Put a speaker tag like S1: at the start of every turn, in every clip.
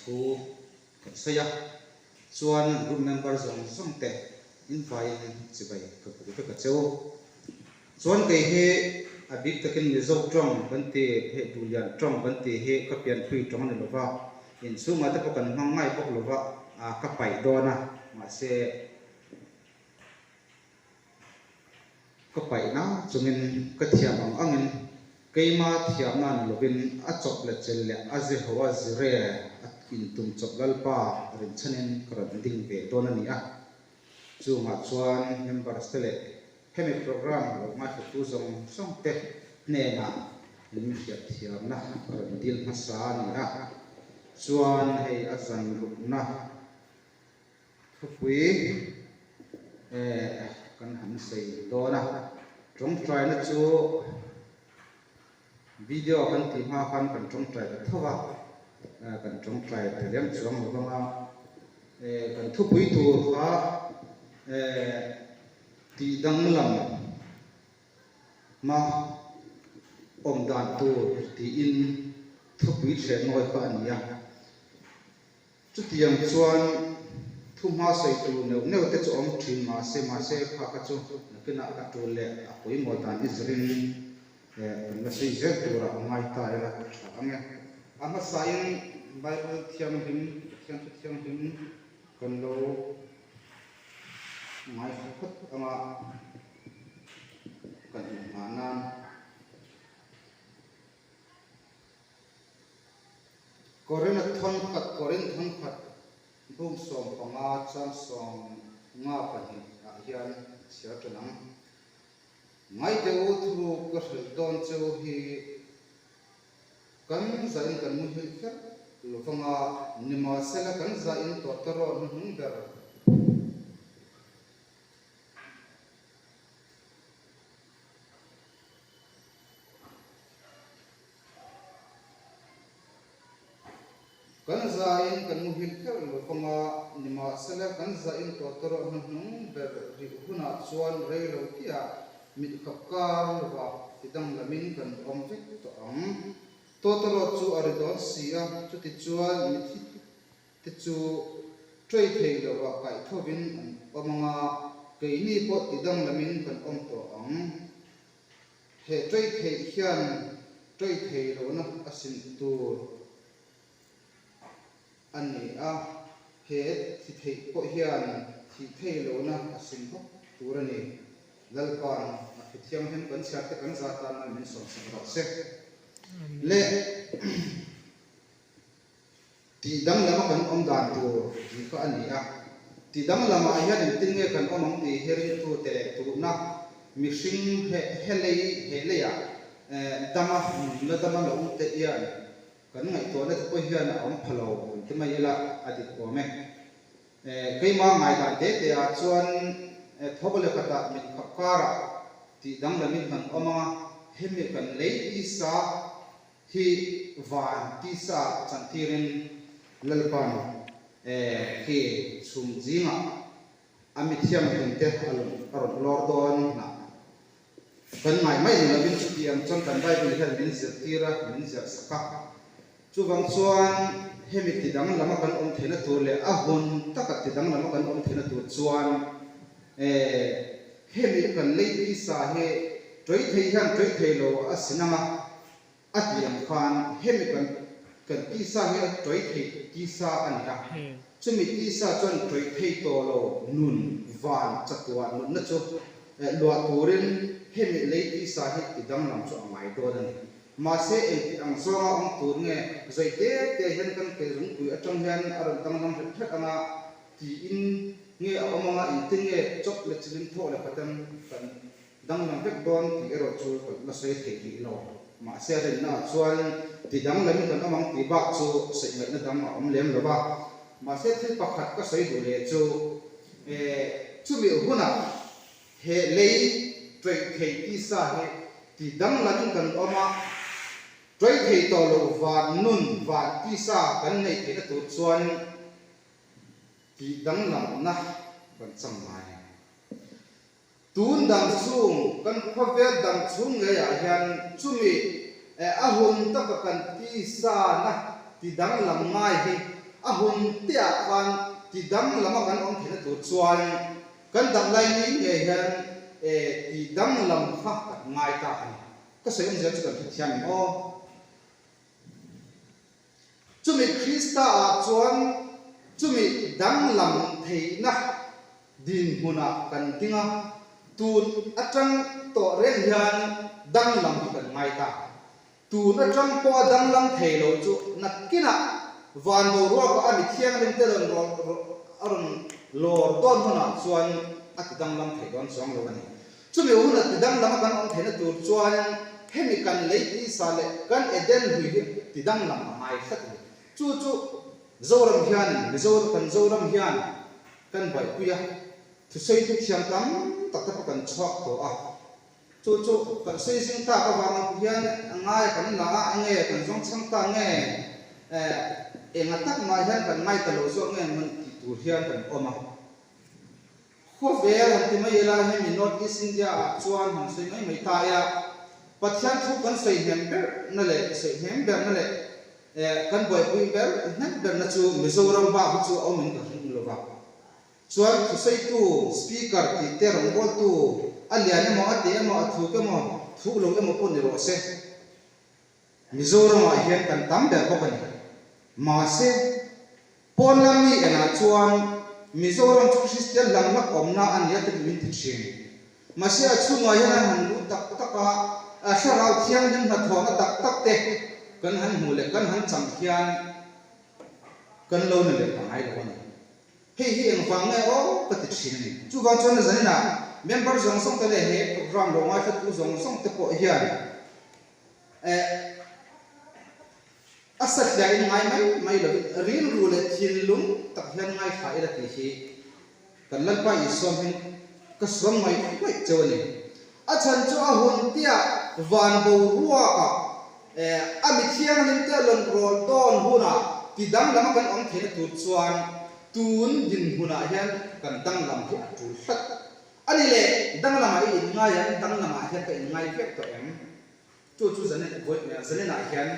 S1: thu kan sawi a, chuan group member zawng zawng te in vaiin chibai ka buk vek a cheu. Chuan kei hi a bik takin Mizo tawng kan ti, hei Duhlian tawng kan tih hi ka pianpui tawng a ni lova, inchhungah te pawh kan hmang ngai bawk lova, ka paih dawn a, mahse Ka paihna chungin ka thiam ang angin keima thiamna ni lovin a chawp leh chel leh a ze ho a zire a intum chawp Lalpa rinchhanin ka rawn ding ve dawn a ni a. Chungah chuan members te leh hemi program lo ngaihthlutu zawng zawng te hnenah min hriat thiamna ka rawn dil hmasa a ni a. Chuan hei a zan rukna Thupui eh kan han sawi dawn a, tawngtaina chu video kan tih hma khan kan tawngtai ta tho va, kan tawngtai ta lem chuang lo vang a, eh kan thupui tur kha eh tih danglam hma awm dan tur tiin thupui thlen nawi kha a ni a. Chutiang chuan thuhma sawi tur neuh neuh te chu awm thin mahse mahse kha kha chu nakinah a tul leh a pawimawh dan i zirin kan la sawi zel turah a ngai ta ila a tha ang e. A hmasain Bible thianghlim, Pathian thu thianghlim kan lo ngaithla phawt anga kan inhmah nan. Korinth thawnkhat Korinth thawnkhat bung 15 chang 52 ah hian chhiar tan ang. Ngaite u thuruk ka hrilh dawn cheu hi kan zahin kan muhil kher lovanga nimahsela kan zahin tawtawrawh hnuhnung ber. Kan zain kan muhil kher lo vang a, nimahsela kan zain tawtawrawh hnuhnung ber rih hunah chuan rei lo tiah mit khap kar lovah ti danglamin kan awm vek tawh ang. Tawtawrawh chu a ri dawn si a, chutichuan mithi te chu ṭei thei lovah kaih thovin an awm ang a, keini pawh ti danglamin kan awm tawh ang. He ṭei theih hian ṭei thei lohna a sin tur a ni a, he thi theih pawh hian thih thei lohna a sin bawk tur a ni. Lalpa'n a thu thianghlim kan chhiar te kan zah tan nan min sawmsak rawh se. Le. Tih danglama kan awm dan tur tih kha a ni a. Tih danglamah hian engtin nge kan awm ang tih hi ringtute leh tuhna mihring he he lei he leiah dama nunna dama lo awm te hian kan ngaihtuahna te pawh hian a awm pha lo kan ti mai ila a dik awm e. Keimah ngaihdan te te ah chuan thawk leh khatah mit khap karah tih danglamin kan awm ang a, hemi kan lei tisa Hi van tisa chantirin Lalpa'n khi chhum zingah a mi thianghlimte a rawn a rawn lawr dawn hnah. Kan ngai mai ni lovin chutiang chuan kan Bible hian min zirtir a, min ziahsak a. Chuvang chuan hemi ti danglama kan awm theihna tur leh a hun taka ti danglama kan awm theihna tur chuan hemi kan lei tisa hi tawih thei hian tawih thei lo a si nang a. A tih ang khan hemi kan kan tisa hi a tawih thei tisa a ni a, chumi tisa chuan tawih thei tawh lo nun van chatuah nunna chu luah turin hemi lei tisa hi ti danglam chu a ngai dawn a ni. Mahse engti ang zawnga awm tur nge zawi te te hian kan ke zungpui atang hian a rawn danglam hret hret anga tiin nge a awm anga engtin nge chawp leh chilin thawh leh khaten kan Danglam vek dawn tih erawh chu ka la sawi thei rih lo. Mahse a rinnaah chuan ti danglamin kan awm ang tih bak chu sawi ngaihna dang a awm lem lo va. Mahse thil pakhat ka sawi duh leh chu chumi hunah he lei ṭawih thei tisa hi ti danglamin kan awm a, ṭawih thei tawh loh van nun van tisa kan neih theihna tur chuan tih danglamna kan chang ngai. Tun dang chhung, kan khawvel dang chhung ngeiah hian chumi a hun taka kan tisana ti danglam ngai hi A hun te ah khan ti danglam a kan awm theihna tur chuan kan damlai ni ngei hian ti danglam kha kan ngai ta a ni. Ka sawi awmzia chu kan hrethiam em aw? Chumi Krista ah chuan chumi danglam theihna dinhmunah kan ding a, tun atang tawh reng hian danglam hi kan ngai ta. Tun atang pawha danglam thei lo chu nakinah van boruakah a mi thianghlim te rawn a rawn lawr dawn hunah chuan a ti danglam thei dawn chuang lo a ni. Chumi huna ti danglam a kan awm theihna tur chuan hemi kan lei tisa leh kan Eden hlui hi ti danglam a ngai hlat a ni. Chu chu Zoram hianin, Mizoram, kan Zoram hian kan baihpui a, thusawi thu thiam tam tak te pawh kan chhuak tawh a. Chu chu kan sawi zing tak avang hian a ngai a kan la a, enge kan zawng chhang ta nge, enga tak mah hian kan ngai ta lo zawk nge maw tih tur hian kan awm a. Khawvel han ti mai ila hemi North East India ah chuan han sawi mai mai ta ea, Pathian thu kan sawi hnem ber na leh sawi hnem ber na leh kan buaipui ber hnem ber na chu Mizoram bak hi chu a awm in ka hring lo va. Chuan thusawitu, speaker tih te rawngbawltu a lian emaw a te emaw a thuk emaw thuk lo emaw pawh ni rawh se. Mizoramah hian kan tam ber bawk a ni. Mahse. Pawn lam mi enah chuan Mizoram chu Kristian hlang hlak awmna a nia te min ti thin. Mahse a chhungah hian an han luh tak tak a, a thlarau thianghlim hnathawhna tak tak te kan han hmuh leh kan han chang hian kan lo ni leh ta ngai lo a ni. Hei hi engvang nge aw ka ti thin a ni. Chuvang chuan zaninah member zawng zawng te leh he program lo ngaihhlattu zawng zawng te pawh hian eh A satliah in ngai mai mai lovin rilru leh thinlung tak hian ngaithla ila tih hi kan Lalpa Isua hming ka suam ngaih ngaih cheu a ni. A chhan chu a hun tiah van boruakah a mi thianghlim te a lawn rawl dawn hunah ti danglam a kan awm theihna tur chuan tun dinhmunah hian kan danglam hi a tul hlat a ni le. Danglamah i inngai ang, danglamah hian ka inngai viau tawh em? Chu chu zanin vawi zaninah hian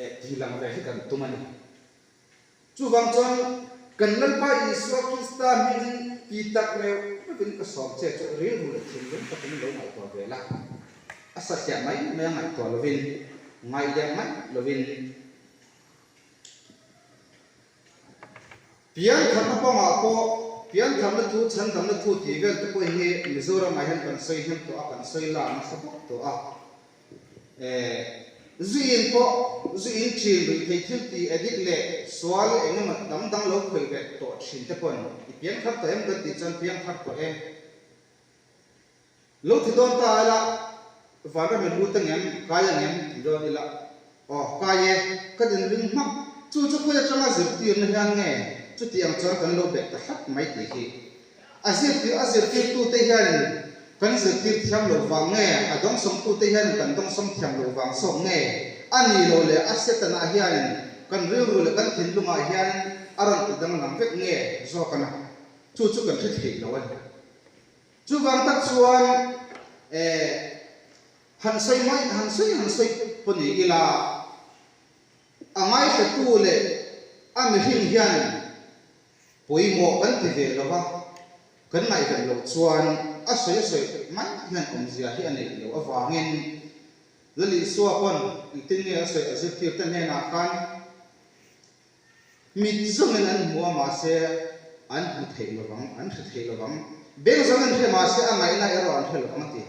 S1: ti lang ve hi kan tum a ni. Chuvang chuan kan Lalpa Isua Krista hmingin ti tak meuh meuhin ka sawm che chu rilru leh thinlung takin lo ngaihtuah ve la. A satliah mai mai a ngaihtuah lovin, ngaih leh mai lovin. Piantharna kawngah pawh piantharna thu, chhandamna thu tih vel te pawh hi Mizoramah hian kan sawi hnem tawh a, kan sawi la nasa bawk tawh a. Zu in pawh zu in thin, ruihtheih thil tih addict leh sual eng emaw dang dang lo khawih ve tawh thin te pawhin i piangthar tawh em kan tih chuan piangthar tawh e. Lo ti dawn ta ila, Vanram in lut angem, kai angem ti dawn ila, aw kai e, ka dinring hmak, chu chu khawi atanga zirtirna hian nge chuti ang chuan kan lo bet ta hlat mai tih hi. A zirtir a zirtirtute hianin kan zirtir thiam lo vang nge, a dawngsawmtute hianin kan dawngsawm thiam lo vang zawk nge, a ni lo leh a Setana hianin kan rilru leh kan thinlungah hian a rawn ti danglam vek nge zawk ana, chu chu kan hre theih lo a ni. Chuvang tak chuan eh han sawi mai han sawi han sawi pawh ni ila a ngaihretu leh a mihring hian pawimawh kan ti ve lo va, kan ngaihven loh chuan a sawi a sawi mai hian awmzia hi a neih loh avangin Lal Isua pawn engtin nge a sawi a zirtirte hnenah khan Mit zawngin an hmu a, mahse an hmu theih lo vang, an hre thei lo vang. Beng zawngin hre mahse a ngaihna erawh an hre lo vang a ti.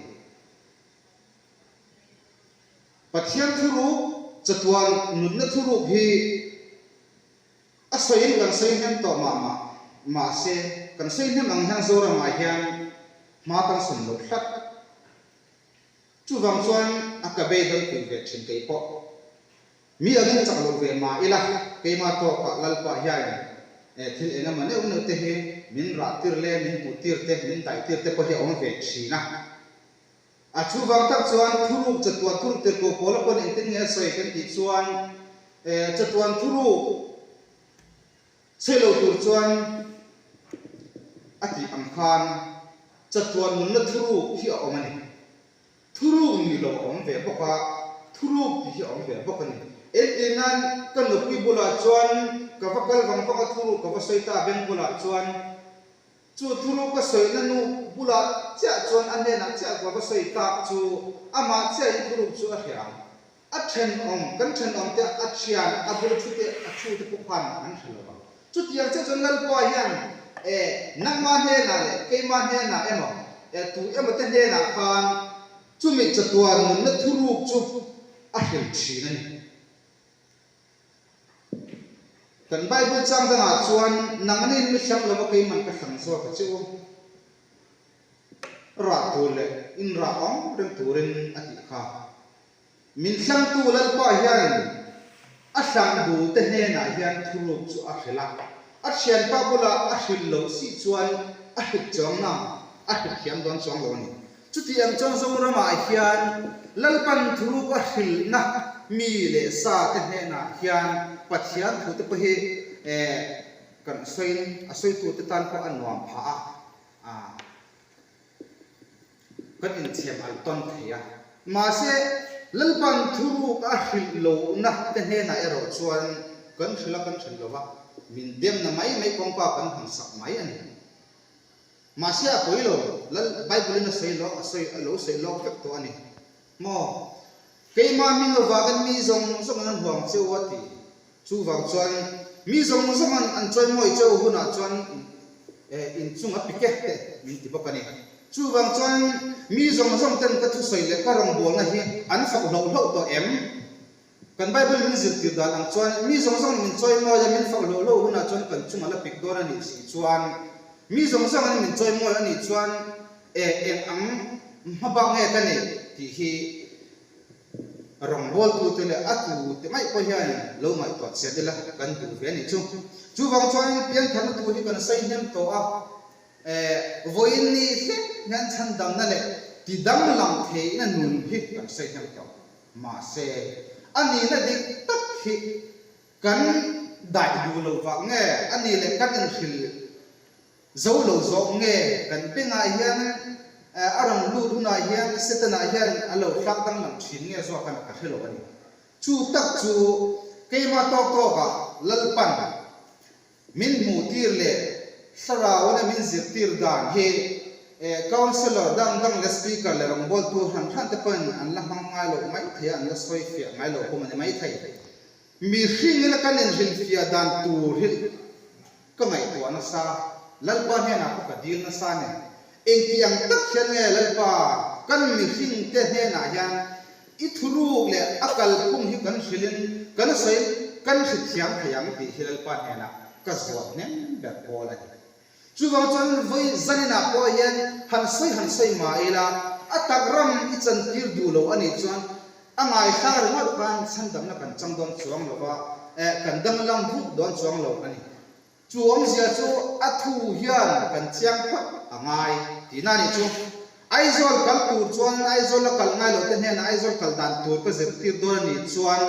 S1: Pathian thuruk, chatuan nunna thuruk hi a sawiin kan sawi hnem tawh mah mah, mahse kan sawi hnem ang hian Zoramah hian hma kan sawn lo hlat. Chuvang chuan a ka beidawn pui ve thin kei pawh. Mi angin chak lo ve mah ila, keimah tawkah Lalpa hian thil eng emaw neuh neuh te hi min rah tir le, min hmuh tir te, min daih tir te pawh hi a awm ve thin a. A chuvang tak chuan thuruk chatuan thuruk tirhkoh Paula pawn engtin nge a sawi kan tih chuan chatuan thuruk chhe lo tur chuan a tih ang khan chatuan nunna thuruk hi a awm a ni. Thuruk ni lo a awm ve bawk a, thuruk tih hi a awm ve bawk a ni. Entir nan ka nupui bulah chuan ka va kal vang vang a thuruk ka va sawi ta a beng bulah chuan chu thuruk ka sawina nu bulah chiah chuan a hnenah chiah ka va sawi tak chu amah chiahin thuruk chu a hria ang. A thenawm, kan thenawm te, a thian, a bul thu te, a thu te pawh khan an hre lo vang. Chutiang chiah chuan Lalpa hian e nangma hnenah leh keima hnenah emaw, e tu emaw te hnenah khan chumi chatuan nunna thuruk chu a hril thin a ni. Kan Bible chang dangah chuan nangnin mi hlang lova keiman ka hlang zawk a che u. Rah tur leh inrah awm reng turin a tih kha. Min hlangtu Lalpa hian a hlang duhte hnenah hian thuruk chu a hrilh a, a thianpa bulah a hrilh loh si chuan a hrilh chuang na, a hrilh thiam dawn chuang lo a ni. Chuti ang chuan Zoramah hian Lalpan thuruk a hrilhna mi leh sa te hnenah hian Pathian thute pawh hi kan sawiin a sawitute tan pawh a nuam phah a. A kan inchhem al tawn thei a. Mahse, Lalpan thuruk a hrilh lohna te hnenah erawh chuan kan hrilh a, kan hrilh lo va, min demna mai mai kawngka kan han sak mai a ni. Mahse, a pawi lo, Lal Bible-in a sawi lawk, a sawi, a lo sawi lawk vek tawh a ni. Maw? Keimah hming avangin mi zawng zawngin an huang che u a ti. Chuvang chuan mi zawng zawng an an chawimawi che u hunah chuan inchung a pike te min ti bawk a ni. Chuvang chuan mi zawng zawng ten ka thusawi leh ka rawngbawlna hi an fak hloh hloh tawh em? Kan Bible min zirtir dan ang chuan mi zawng zawng min chawimawi a min fak hloh hloh hunah chuan kan chung a la pik dawn a nih si chuan mi zawng zawng an min chawimawi a nih chuan eng ang hmabak nge ka neih tih hi Rawngbawltute leh a tute mai pawh hian lo ngaihtuah chian ila kan duh ve a nih chu. Chuvang chuan piantharna tur hi kan sawi hnem tawh a, vawiin ni hlek hian chhandamna leh tidanglam theihna nun hi kan sawi hnem tawh. Mahse, a nihna dik tak hi kan daih duh lo vang nge a nih leh kan inhrilh Zo lo zawk nge kan bengah hian a rawn lut hunah hian Setana hian a lo hlak danglam thin nge zawk a ka hre lo a ni. Chu tak chu keimah tawk tawkah Lalpan min hmuhtir leh Thlarauin a min zirtir dan hi Councillor dang dang leh Speaker leh rawngbawltu hran hran te pawhin an la hmang ngai loh mai thei a, an la sawi fiah ngai loh pawh a ni mai thei. Mihringin a kan inhrilhfiah dan tur hi Ka ngaihtuah nasa, Lalpa hnenah pawh ka dil nasa a ni. Engti ang tak hian nge Lalpa kan mihringte hnenah hian i thuruk leh a kalphung hi kan hrilhin kan sawi kan hrethiam thei ang tih hi Lalpa hnenah ka zuah hnem ber pawl a ni. Chuvang chuan vawi zaninah pawh hian han sawi han sawi mah ila a tak ram i chantir duh lo a nih chuan a ngaihla ringawt khan chhandamna kan chang dawn chuang lo va, eh kan danglam vut dawn chuang lo a ni. Chu awmzia chu a thu hian kan chiang phawt a ngai tihna a nih chu. Aizawl kal tur chuan Aizawl la kal ngai lo te hnenah Aizawl kal dan tur ka zirtir dawn a nih chuan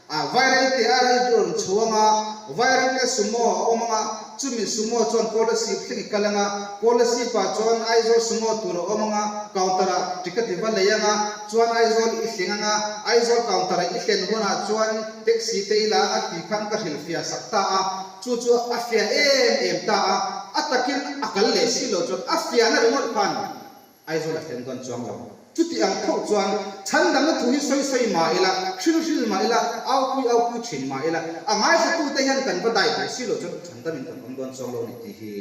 S1: a Vairengte a rawn chho ang a, Vairengte sumo a awm ang a, chumi sumo chuan Kolasib thleng i kal ang a, Kolasib ah chuan Aizawl sumo tur a awm ang a, counter ah ticket i va lei ang a, chuan Aizawl i thleng ang a, Aizawl counter ah i thlen hunah chuan taxi te ila a ti khan ka hrilhfiah sak ta a, chu chu a fiah em em ta a, a takin a kal leh si lo chuan a fiahna ringawt khan Aizawl a thlen dawn chuang lo. Chuti ang tho chuan chhandamna thu hi sawi sawi mah ila, hril hril mah ila, aupui aupui thin mah ila, a ngaithlatute hian kan va dai duh si lo chuan chhandamin kan awm dawn chuang lo a ni tih hi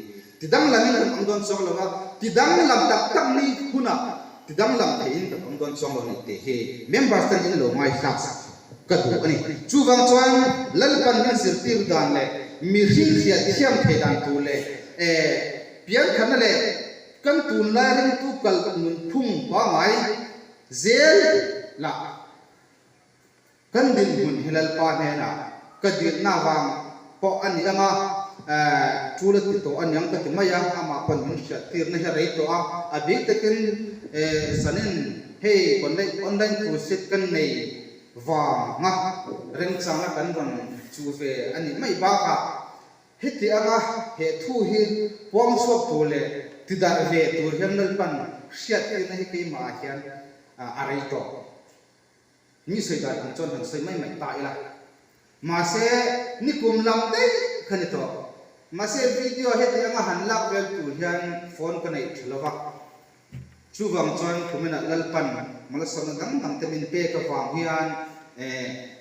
S1: tidanglamin kan awm dawn chuang lo a, tidanglam tak tak ni hunah tidanglam theihin kan awm dawn chuang lo a ni tih hi members ten in lo ngaithlak sak ka duh a ni. Chuvang chuan Lalpan min zirtir dan leh mihring hriat thiam thei dan tur leh piantharna leh Kan tunlai ringtu kal nunphung pangngai zel lah kan dinhmun hi Lalpa hnenah ka dilhna vang pawh a ni ang a, tul a ti tawh a niang ka ti mai a, amah pawn min hriattirna hi a rei tawh a, a bik takin zanin hei online crusade kan nei vanga remchangna kan rawn chu ve a nih mai bakah Heti anga he thu hi puang chhuak tur leh tidarh ve tur hian Lalpan hriattirna hi keimahah hian a rei tawh. Mi sawi dan ang chuan han sawi mai mai ta ila. Mahse, nikum lam daih. ka ni tawh. Mahse video heti anga han lak vel tur hian phone ka neih tha lo va. Chuvang chuan kuminah Lalpan malsawmna dang dang te min pek avang hian eh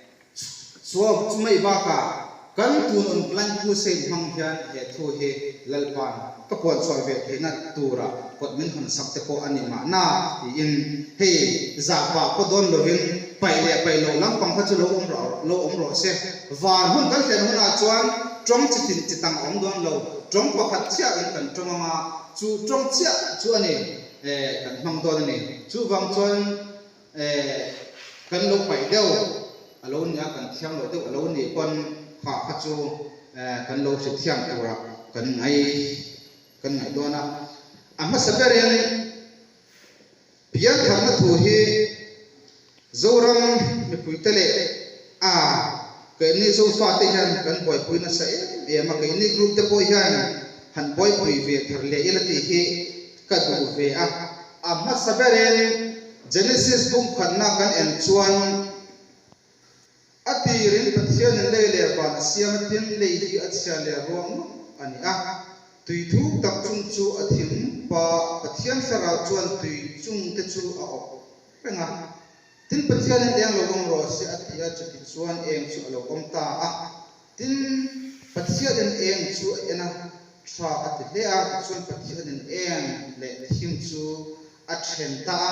S1: Chuap chu mai bakah kan tun on Blind Crusade hmang hian he thu hi Lalpa'n ka puan chhuah ve theihna tura kawt min hawn sak te pawh a ni mahna tiin hei zahpah pawh dawn lovin paih leh paih loh lampang kha chu lo awm rawh lo awm rawh se. Van hun kan thlen hunah chuan tawng chi tin chi tang a awm dawn lo, tawng pakhat chiahin kan tawng anga chu tawng chiah chu a ni eh kan hmang dawn a ni. Chuvang chuan Eh, kan lo paih deuh a lo nia, kan thiam loh deuh a lo nih pawn kha kha chu eh kan lo hre thiam turah kan ngai kan ngaih dawn a. A hmasa berin piantharna thu hi Zoram mipuite leh a keini Zofate hian kan buaipui nasa em em a, keini group te pawh hian han buaipui ve thar leh ila tih hi ka duh ve a. A hmasa berin Genesis bungkhatna kan en chuan a tirin Pathianin lei leh van a siam a tin lei hi a chhia leh ruang ngawt a ni a. Tui thuk tak chung chu a thim pa Pathian thlarau chuan tui chung te chu a awp reng a. Tin Pathianin eng lo awm rawh se a ti a, chuti chuan eng chu a lo awm ta a. Tin, Pathianin eng chu a en a, tha a ti hle a, tichuan Pathianin eng leh thim chu a then ta a.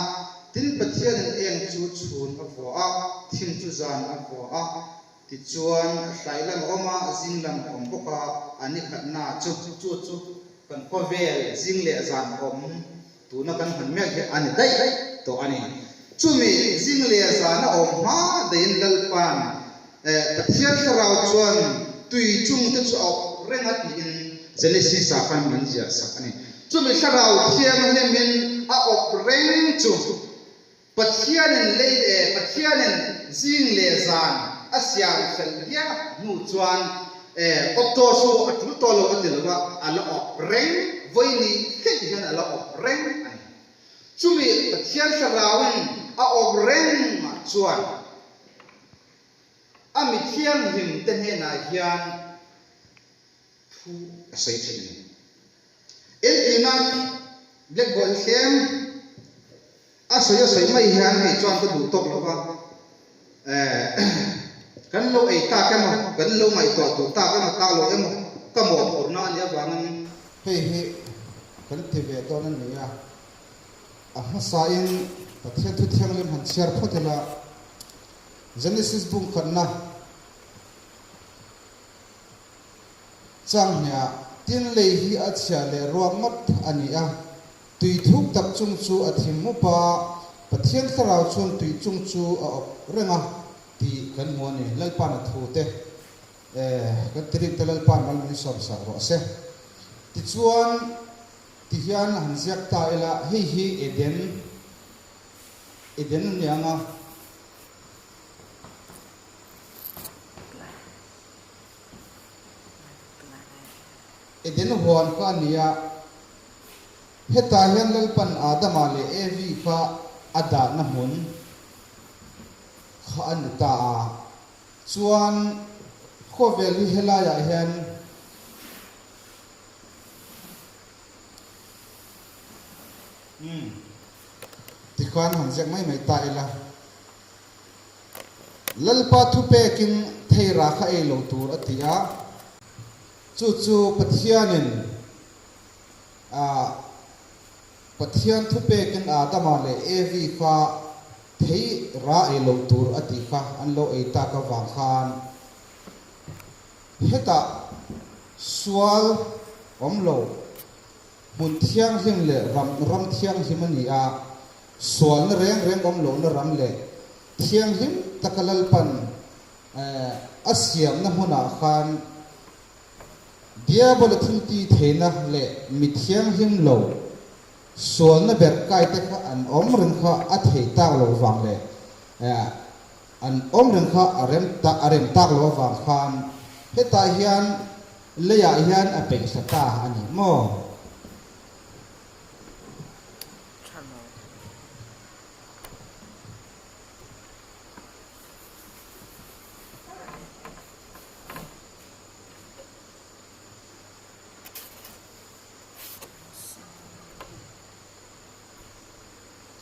S1: Tin, Pathianin eng chu chhun a vua a, thim chu zan a vua a. Tichuan, hlai lam a awm a, zing lam a awm bawk a, a ni khatna chu chu chu kan khawvel zing leh zan awm Tuna kan hman mek hi a ni daih tawh a ni. Chumi zing leh zana awm hma daihin Lalpa'n Pathian thlarau chuan tui chungte chu a awp reng a tiin Genesis-ah khan min ziah sak a ni. Chumi thlarau thianghlimin a awp reng chu Pathianin lei leh Pathianin zing leh zan a siam fel viau hnu chuan awp tawh chu a tul tawh lo a ti lo va, a la awp reng, vawi ni thleng hian a la awp reng a ni. Chumi Pathian thlarauin a awp rengah chuan a mi thianghlim te hnenah hian thu a sawi thin a ni. Entirna blackboard hi tlem a sawi a sawi mai hian kei chuan ka duh tawk lo va, eh kan lo ei tak emaw, kan lo ngaihtuah duh tak emaw tak lo emaw ka mawhphurhna a nih avangin hei hi kan ti ve dawn a ni a, a hmasain Pathian thu thianghlim han chhiar phawt ila Genesis bungkhatna Changhnia, tin lei hi a chhia leh ruak ngawt a ni a, tui thuk tak chung chu a thim mup a, Pathian thlarau chuan tui chung chu a awp reng a tih kan hmu a ni. Lalpa'n a thu te, eh, kan ti rin te Lalpa'n mal min sawm sak rawh se. Tichuan, tihian han ziak ta ila, hei hi Eden, Eden a ni ang a. Eden huan kha a ni a, hetah hian Lalpan Adama leh Evi kha a dahna hmun kha a ni ta a, chuan khawvel hi helaiah hian tikhan han ziak mai mai ta ila. Lalpa thupekin theira kha ei lo tur a ti a, chu chu Pathianin ah Pathian thupekin Adama leh Evi kha thei ra ei lo tur a tih kha an lo ei tak avang khan hetah sual awm lo hmun thianghlim leh ram ram thianghlim a ni a, Sualna reng reng awm lohna ram leh thianghlim taka Lalpan a siamna hmunah khan Diabola thilti theihna leh mi thianghlim lo sualna ber kaite kha an awm reng kha a thei tak loh vang leh an awm reng kha a rem a rem tak loh avang khan hetah hian leiah hian a peihhla ta a ni maw?
S2: Tha lo.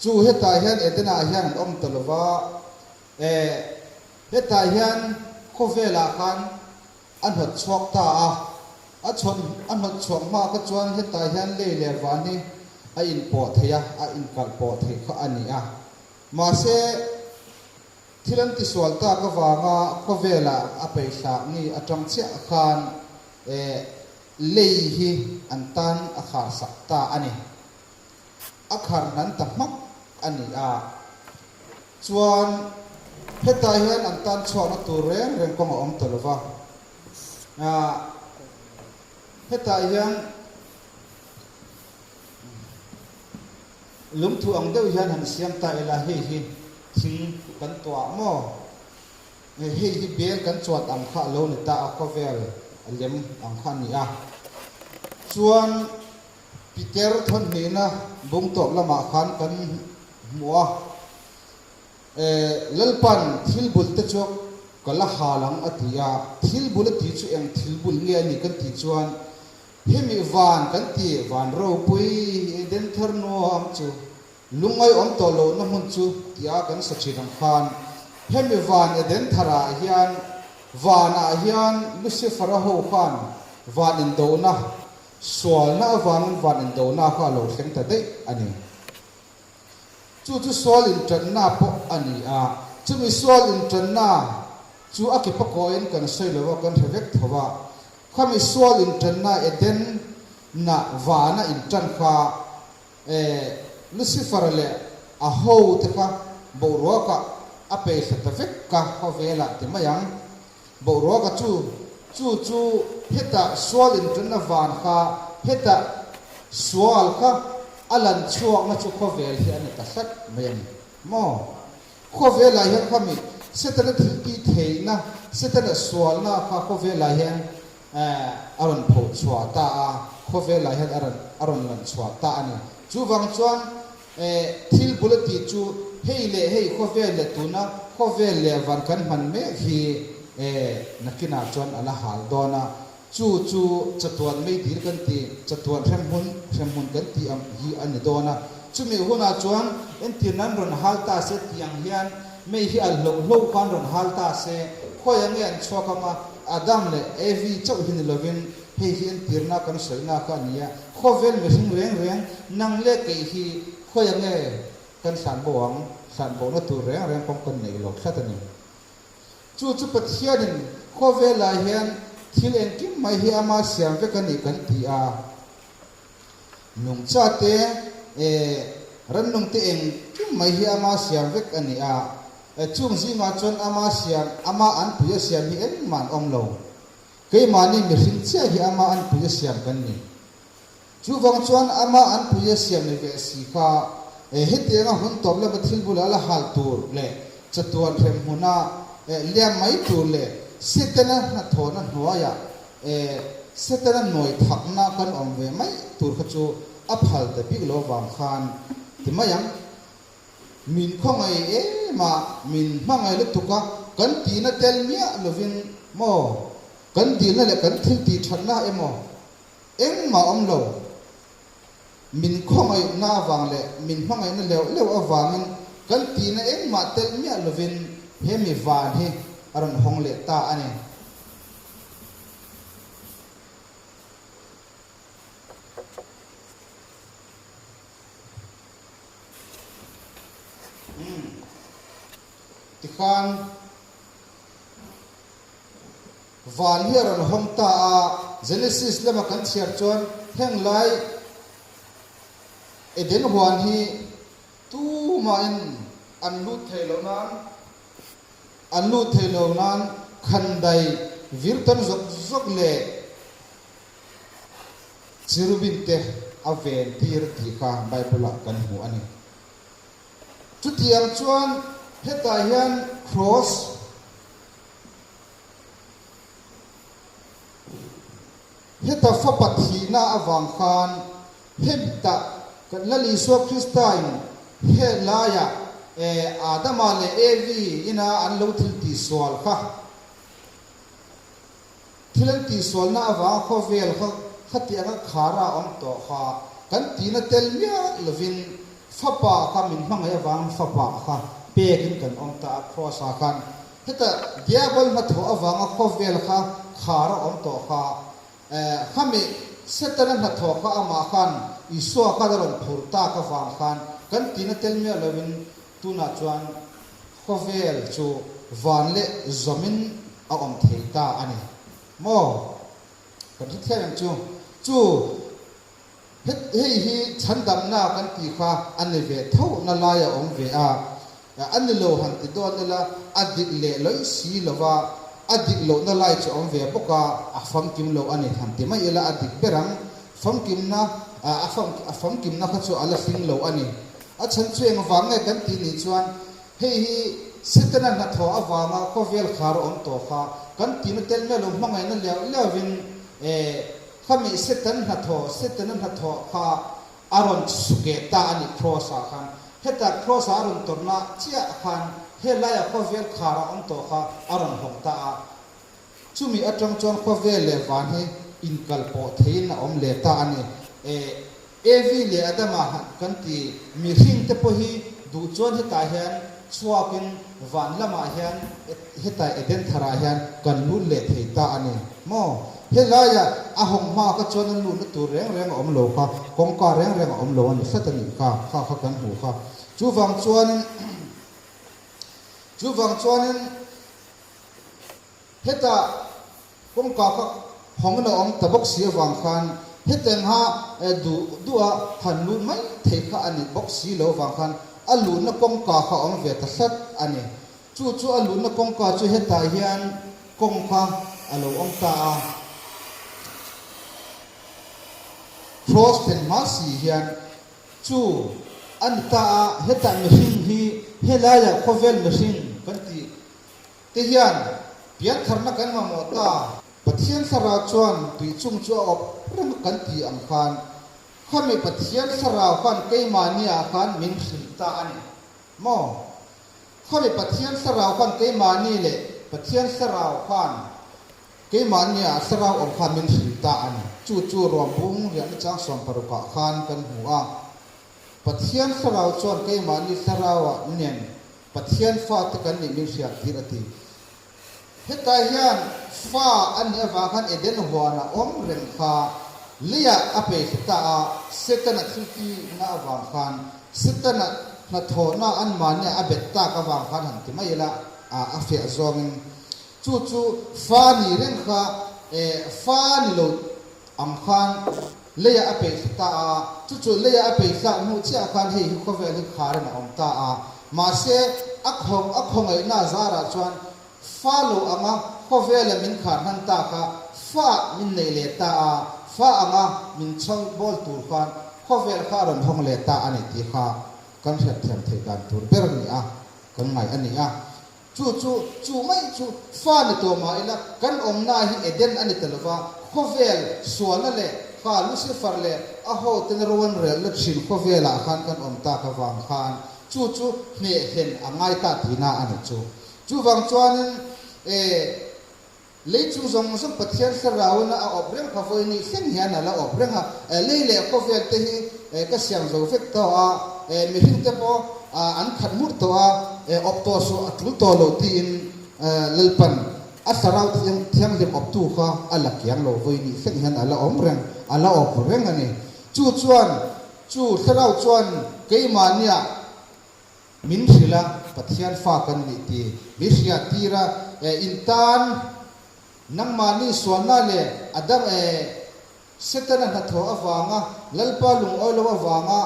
S1: Chu hetah hian Eden-ah hian an awm ta lo va, eh, hetah hian khawvelah khan a hnawt chhuak ta a. A chhawn a hnawt chhuak hma kha chuan hetah hian lei leh van hi a inpawh thei a, a inkalh pawh thei kha a ni a. Mahse, thil an tisual tak avanga khawvelah a peihhlak ni atang chiah khan, eh, lei hi an tan a kharsak ta a ni. A khar hnan ta hmak a ni a. Chuan hetah hian an tan chhuakna tur reng reng kawng a awm ta lo va. Ah, hetah hian lungthu ang deuh hian han siam ta ila hei hi thing kan tuah maw? Hei hi bel kan chuat ang kha a lo ni ta a, khawvel a lem ang kha a ni a. Chuan Peter thawnhnihna bung tawp lamah khan kan hmu a, Lalpan thil bul te chu ka la hal ang a ti a, thil bul a tih chu eng thil bul nge a ni kan tih chuan hemi van kan ti, van ropui Eden thar nuam chu lungngai awm tawh lohna hmun chu tia kan sa thin ang khan hemi van Eden tharah hian vanah hian Lucifer-a ho khan van indohna Sualna avangin van indona kha a lo thleng ta daih a ni. Chu chu sual inṭanna pawh a ni a, chumi sual inṭanna chu a ke pakawiin kan sawi lo a, kan hre vek tho a. Khami sual inṭanna Eden na vana inṭan kha Lucifer leh a hote kha boruakah a peihla ta vek ka khawvelah ti mai ang. Boruaka chu, chu chu hetah sual inṭanna van kha, hetah sual kha a lan chhuakna chu khawvel hi a ni ta hlat mai a ni maw? Khawvelah hian khami Setana thil tih theihna, Setana sualna kha khawvelah hian a rawn phoh chhuah ta a, khawvelah hian a rawn a rawn lan chhuah ta a ni. Chuvang chuan Thil bul a tih chu hei leh hei khawvel leh tuna khawvel leh van kan hman mek hi nakinah chuan a la hal dawn a, chu chu chatuan meidil kan ti, chatuan hremhmun, hremhmun kan tih ang hi a ni dawn a. Chumi hunah chuan entir nan rawn hal ta se tih ang hian mei hi a hloh hloh khan rawn hal ta se, khawiah nge an chhuak ang a, Adam leh Evi chauh hi ni lovin Hei hi entirna kan sawina kha a ni a, khawvel mihring reng reng nang leh kei hi khawiah nge kan hlan bo ang, hlan bohna tur reng reng pawm kan neih lo tlat a ni. Chu chu Pathianin khawvelah hian thil engkim mai hi ama siam vek a ni kan ti a, nungcha te eh rannung te engkim mai hi ama siam vek a ni a, chung zingah chuan ama siam, ama anpui a siam hi engmah an awm lo. Keimahni mihring chiah hi ama anpui a siam kan ni. Chuvang chuan ama anpui a siam ni ve si kha e hetianga hun tawp lama thil bula la hal tur leh chatuan hrem hmuna e liam mai tur leh Setana hnathawhna hnuaiah e Setana nawi thakna kan awm ve mai tur kha chu a phal ta bik lo vang khan ti mai ang. Min khawngaih em a, min hmangaih lutuk a, kan tihna tel miah lovin maw, kan dilna leh kan thil tih thatna emaw engmah awm lo. Min khawngaihna avang leh min hmangaihna leuh leuh avangin kan tihna engmah tel miah lovin he mi van hi a rawn hawng leh ta a ni. Umm. Tikhan van hi a rawn hawng ta a, Genesis lama kan chhiar chuan heng lai Eden huan hi tumahin an lut thei lo nan an lut thei lo nan khandai vir tawn zawk zawk leh Cherubim te a ven tir tih kha Bible-ah kan hmu a ni. Chutiang chuan hetah hian Cross heta fapa thihna avang khan hetah kan Lal Isua Kristain he laiah Adama leh Evi ina an lo thil tihsual kha Thil an tihsualna avanga khawvel kha khatianga khara a awm tawh kha kan tihna tel miah lovin Fapa kha min hmangaih avangin Fapa kha pekin kan awm ta a Kraws ah khan. Heta Diabol hnathawh avanga khawvel kha khar a awm tawh kha. Khami Setana hnathawh kha amah khan Isua khan a rawn phur tak avang khan kan tina tel miah lovin tunah chuan khawvel chu van leh zawmin a awm thei ta a ni maw? Kan hrethiam em chu? Chu hei hi chhandamna kan tih kha a ni ve tho na lai a awm ve a, a ni lo han ti dawn ila a dik leh lawih si lo va, a dik lohna lai chu a awm ve bawk a, a famkim lo a ni han ti mai ila a dik ber ang. Famkimna a famkimna kha chu a la hling lo a ni. A chhan chu engvang nge kan tih nih chuan Hei hi Setana hnathawh avanga khawvel khar awm tawh kha kan tihna tel miah lo hmangaihna liau liauin khami Setan hnathawh, Setana hnathawh kha a rawn sukeh ta a ni Kraws ah khan. Heta Kraws ah a rawn tawrhna chiah khan helaia khawvel khar a awm tawh kha a rawn hawng ta a. Chumi atang chuan khawvel leh van hi inkalpawh theiin a awm leh ta a ni. Evi leh Adama han kan ti mihring te pawh hi duh chuan hetah hian chhuakin van lamah hian hetah Eden tharah hian kan lut leh thei ta a ni maw? Helaia a hawng hma kha chuan a lutna tur reng reng a awm lo kha, kawngka reng reng a awm lo a ni hlat a nih kha, kha kha kan hmuh kha. Chuvang chuanin chuvang chuanin hetah Kawngka kha hawngin a awm ta bawk si avang khan hetengha duh duha han lut mai thei kha a ni bawk si lo avang khan a luhna kawngka kha a awm ve ta hlat a ni. Chu chu a luhna kawngka chu hetah hian kawng kha a lo awm ta a. Kraws thlen hma si hian chu a ni ta a, hetah mihring hi helaiah khawvel mihring kan tih Ti hian piantharna kan mamawh ta. Pathian Thlarau chuan tui chung chu a awp reng a kan ti ang khan, khami Pathian Thlarau khan keimahniah khan min hrilh ta a ni maw? Khami Pathian Thlarau khan keimahni leh Pathian Thlarau khan keimahniah Thlarau awm khan min hrilh ta a ni. Chu chu ruambung riahna chang sawmparukah khan kan hmu a. Pathian Thlarau chuan keimahni Thlarauah nen Pathian fate kan nih min hriat tir a ti. Hetah hian fa a nih avang khan Eden huanah awm reng kha leiah a peihla ta a, Setana thiltihna avang khan Setana hnathawhna anmahnia a bet tak avang khan han ti mai ila a fiah zawngin chu chu fa ni reng kha fa ni lo Ang khan leiah a peihthla ta a, chu chu leiah a peihtlak hnu chiah khan hei hi khawvel hi kharin a awm ta a. Mahse, a khaw a khawngaihna zarah chuan fa lo anga khawvela min khar hnan ta kha fa min neih leh ta a, fa anga min chhawn bawl tur khan khawvel kha a rawn hawng leh ta a ni tih kha kan hriatthiam theih dan tur ber ni a kan ngaih a ni a. Chu chu, chu mai chu fa ni tawh mah ila, kan awmna hi Eden a ni ta lova, khawvel sualna leh kha Lucifer leh a hoten ro an relna thin khawvelah khan kan awm tak avang khan chu chu hneh hlen a ngai ta tihna a ni chu. Chuvang chuanin e. Lei chung zawng zawng Pathian Thlarauina a awp reng kha vawi ni thleng hian a la awp reng a. Lei leh khawvel te hi ka siam zo vek tawh a, mihring te pawh an khat hmur tawh a, awp tawh suh a tul tawh lo tiin Lalpan a Thlarau Thianghlim awptu kha a la kiang lo vawi ni thleng hian a la awm reng, a la awp reng a ni. Chu chuan chu Thlarau chuan keimahniah Min hrilh a, Pathian fa kan nih ti mi hriat tir a, e in tan nangmahni sualna leh a dang e Setana hnathawh avanga Lalpa lungawi lo avanga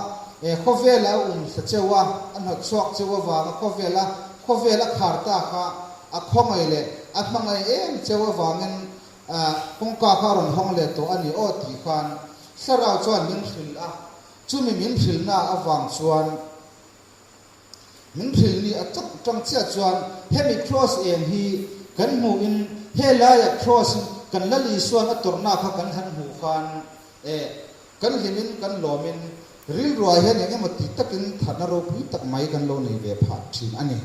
S1: e khawvela a um thla cheu a, a hnawtchhuak cheu avanga khawvela khawvel a khar ta kha a khawngaih leh a hmangaih em cheu avangin kawngka kha a rawn hawng leh tawh a ni aw tih khan Thlarau chuan min hrilh a, chumi min hrilhna avang chuan Min hrilh ni a chak tang chiah chuan hemi Kraws eng hi kan hmuhin helaia Kraws in kan Lal Isuan a tawrhna kha kan han hmuh khan eh kan hlimin kan lawmin rilruah hian eng emaw ti takin thatna ropui tak mai kan lo nei ve phah thin a ni.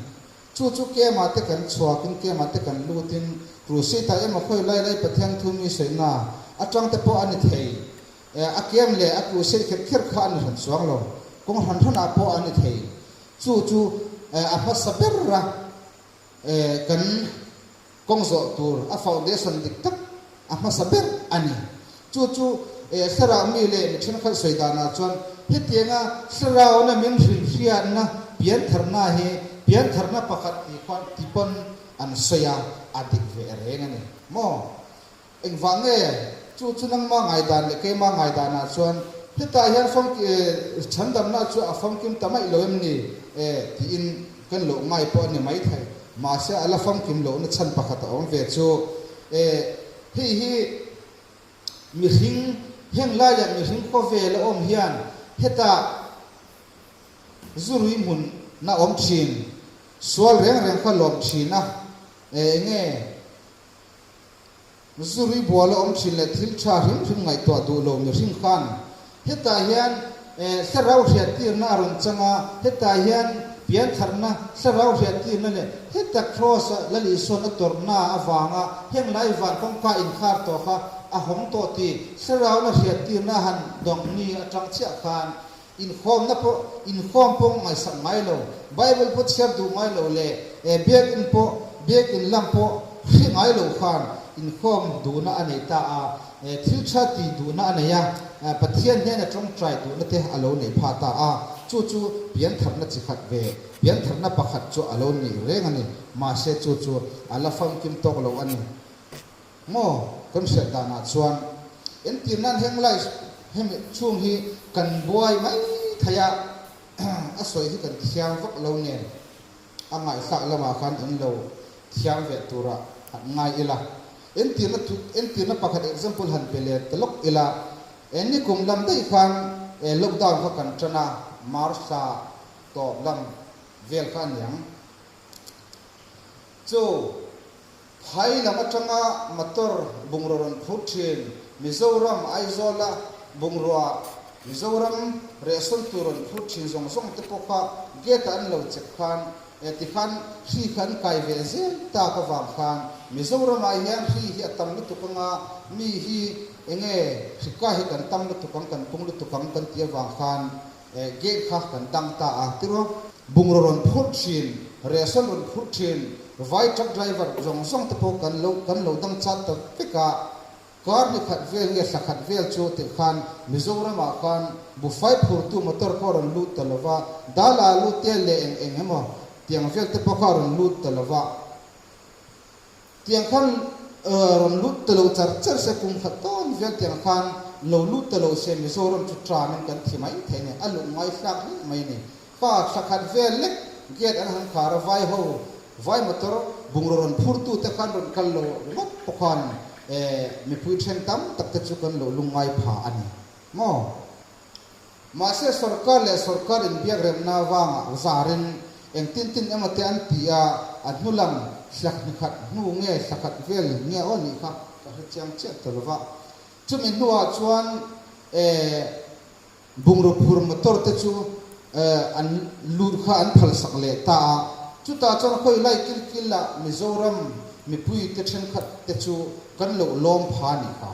S1: Chu chu kemah te kan chhuakin kemah te kan lutin Crusade ah emaw khawi lai lai Pathian thu mi sawina atang te pawh a ni thei. A kem leh a crusade kher kher kha a ni hran chuang lo. Kawng hran hranah pawh a ni thei. Chu chu a hmasa ber a kan kawng zawh tur a foundation dik tak a hmasa ber a ni. Chu chu thlarau mi leh mi thenkhat sawi danah chuan hetianga thlarauna min hrilhhriatna piantharna hi piantharna pakhat ti khuan ti pawn an sawi a, a dik ve reng a ni maw? Engvah nge chu chu nangma ngaidan leh keima ngaidanah chuan hetah hian chhandamna chu a famkim ta maih lo em ni? E tiin kan loh ngai pawh a ni maithei. Mahse a la famkim lohna chhan pakhat a awm ve chu e hei hi mihring heng laiah mihring khawvel a awm hian hetah zurui hmun na awm thin sual reng reng kha lawm thin a e enge Zurui bual a awm thin leh thil tha hrim hrim ngaihtuah duh lo mihring khan hetah hian thlarau hriattirna a rawn chang a, hetah hian piantharna thlarau hriattirna leh heta Kraws-a Lal Isuan a tawrhna avanga heng lai van kawngka inkhar tawh kha a hawng tawh tih thlarauna hriattirna a han dawng ni atang chiah khan Inkhawmna pawh inkhawm pawh ngaihsak ngai lo, Bible pawh chhiar duh ngai lo leh biakinn pawh biakinn lam pawh hre ngai lo khan inkhawm duhna a nei ta a, thil tha ti duhna a nei a, Pathian hnena tawngtai duhna te a lo nei pha ta a, chu chu piantharna chi khat ve, piantharna pakhat chu a lo ni reng a ni, mahse chu chu a la famkim tawk lo a ni. Maw kan hriat danah chuan entir nan heng life hemi chhung hi kan buai mai thei a, a sawi hi kan thiam vak lo nen a ngaihthlak lamah khan in lo thiam ve turah han ngai ila. Entirna thu entirna pakhat example han pe let ta lawk ila, e nikum lam daih khan e lockdown kha kan tan a, March thla tawp lam vel kha a niang. Chu Phai lam atanga motor bungrua rawn phur thin Mizoram Aizawla bungrua Mizoram rehsawn tur rawn phur thin zawng zawng te pawh kha gate ah an lo check khan e tikhan hri kha an kai ve zel tak avang khan Mizoram ah hian hri hi a tam lutuk anga mi hi enge hrika hi kan tam lutuk ang kan pung lutuk ang kan ti avang khan Gate kha kan dang ta a tiraw? Bungraw rawn phurh thin, ration rawn phurh thin, vai truck driver zawng zawng te pawh kan lo kan lo dang chat ta vek a. Kar ni khat vel nge thla khat vel chu tih khan Mizoram ah khan buffai phurtu motor kha a rawn lut ta lova, dal alu tel leh eng eng emaw tiang vel te pawh kha a rawn lut ta lova. Tiang khan rawn lut ta lo char char se, kum khat tawn vel tiang khan lo lut ta lo se Mizoram chu tram in kan thi mai thei a ni, a luh ngai hlak hle mai a ni. Kha thla khat vel lek gate an han khar a, vai ho, vai motor bungraw rawn phur tu te khan rawn kal lo ringawt pawh khan mipui then tam tak te chu kan lo lungngai pha a ni maw? Mahse sorkar leh sorkar inbiakremna avanga zarin engtin tin emaw te an ti a, a hnu lam thla hnikhat hnu nge thla khat vel nge aw nih kha ka hre chiang chiah ta lova. Chumi hnuah chuan bungraw phur motor te chu an lut kha an phalsak leh ta a, chutah chuan khawi lai kil kil ah Mizoram mipui te thenkhat te chu kan lo lawm pha nih kha.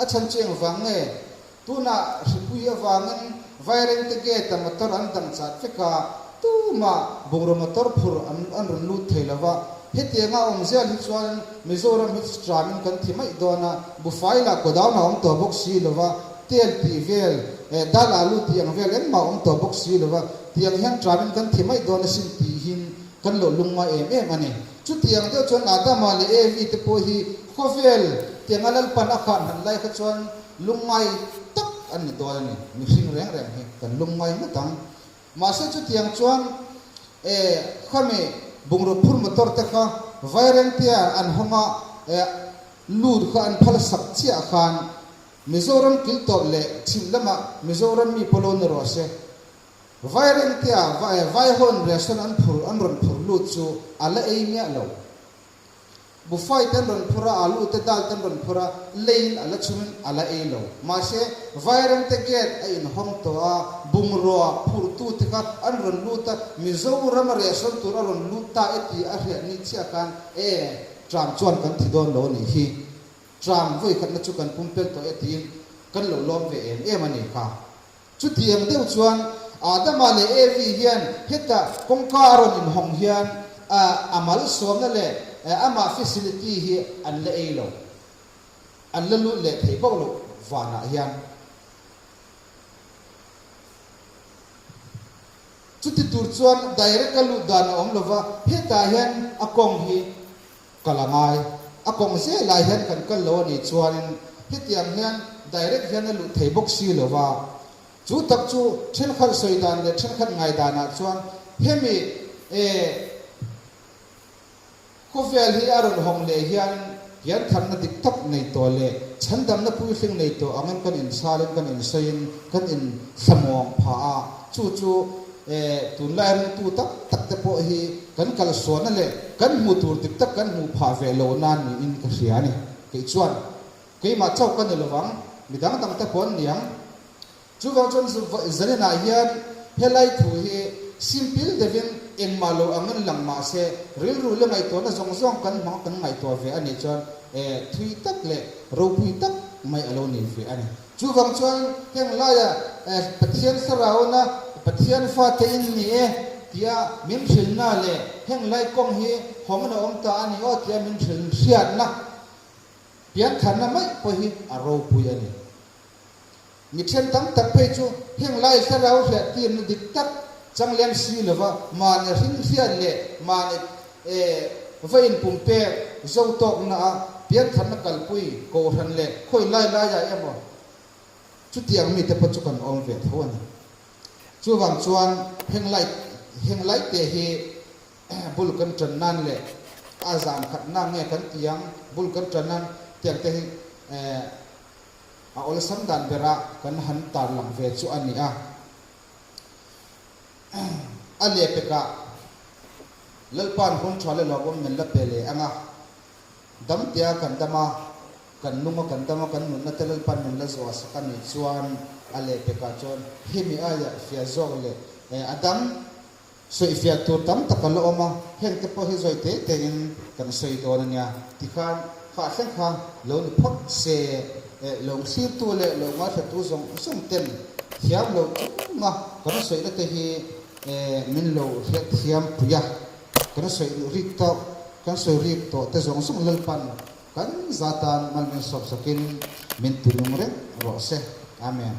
S1: A chhan chu engvang nge? Tunah hripui avangin Vairengte gate a motor an dang chat vek a, tumah bungraw motor phur an an rawn lut thei lo va. Hetianga a awm zel hi chuan Mizoram hi tramin kan thi maih dawn a, bufai lah godown a awm tawh bawk si lo va, tel tih vel, dal alu tih ang vel engmah a awm tawh bawk si lo va, tiang hian tramin kan thi maih dawn asin tihin kan lo lungngai em em a ni. Chutiang deuh chuan Adama leh Evi te pawh hi khawvel tianga Lalpan a khan han lai kha chuan lungngai tak an ni dawn a ni. Mihring reng reng hi kan lungngai ngawt ang. Mahse chutiang chuan e khami bungraw phur motor te kha Vairengtea an hawng a, e lut kha an phal sak chiah khan Mizoram kiltawp leh chhim lamah Mizoram mi pawh lo ni rawh se. Vairengtea Vaihawn ration an phur an rawn phur lut chu a la ei miah lo. Buffet te an rawn phur a, alu te dal te an rawn phur a, leiin a la chungin a la ei lo. Mahse, Vairengte gate a inhawng tawh a, bungrua phurtu te kha an rawn lut a, Mizoram a ration tur a rawn lut ta e tih a hriat ni chiah khan, E, tram chuan kan thi dawn lo a nih hi. Tram vawikhatna chu kan pumpel tawh e tiin kan lo lawm ve em em a ni kha. Chutiang deuh chuan Adama leh Evi hian heta kawngka a rawn inhawng hian a malsawmna leh amah facility hi an la ei lo. An la lut leh thei bawk lo vanah hian. Chuti tur chuan direct a lut dan a awm lo va, hetah hian a kawng hi kal a ngai. A kawng zelah hian kan kal lo a nih chuanin hetiang hian direct hian a luh thei bawk si lo va. Chu tak chu thenkhat sawi dan leh thenkhat ngai danah chuan hemi eh Khawvel hi a rawn hawng leh hian piantharna dik tak nei tawh leh chhandamna puihling nei tawh angin kan inchhalin kan insawiin kan inhlamuang phah a, chu chu tunlai ringtu tam tak te pawh hi kan kalsualna leh kan hmuh tur dik tak kan hmuh phah ve lohna niin ka hria a ni. Kei chuan keimah chauh ka ni lovang, midang dang te pawh an niang. Chuvang chuan zaninah hian helai thu hi simple deuhin engmah lo angin lang mah se, rilru leh ngaihtuahna zawng zawng kan hmang kan ngaihtuah ve a nih chuan thui tak leh ropui tak mai a lo ni ve a ni. Chuvang chuan heng laia Pathian Thlarauhna Pathian fate in ni e tia min hrilhna leh heng lai kawng hi hawngin a awm ta a ni aw tia min hrilh hriatna piantharna mai pawh hi a ropui a ni. Mi then tam tak phei chu heng lai thlarau hriat tirna dik tak changlem si lova mahni hrinhriat leh mahni va inpumpek zo tawkna a piantharna kalpui kohhran leh khawi lai laiah emaw chutiang mite pawh chu kan awm ve tho a ni. Chuvang chuan heng lai heng laite hi bul kan tan nan leh a zan khatna nge kan ti ang bul kan tan nan tiang te hi A awlsam dan bera kan han tarlang ve chu a ni a. A lehpekah Lalpa'n hun tha leh lawmawm min la pe leh ang a. Damtea kan dam a, kan nung a kan dam a, kan nunna te Lalpa'n min la zuah sak a nih chuan a lehpekah chuan hemi aia fiah zawk leh a dang Sawifiah tur tam tak a la awm a, heng te pawh hi zawi te te in kan sawi dawn a nia. Tikhan kha thleng kha lo ni phawt se, lo thlirtu leh lo ngaithlatu zawng zawng ten thiam lo chunga kan sawina te hi min lo hriatthiam pui a, kan sawi rik tawh, kan sawi rik tawh te zawng zawng Lalpan kan za tan mal min sawp sakin min tunung reng rawh se. Amen.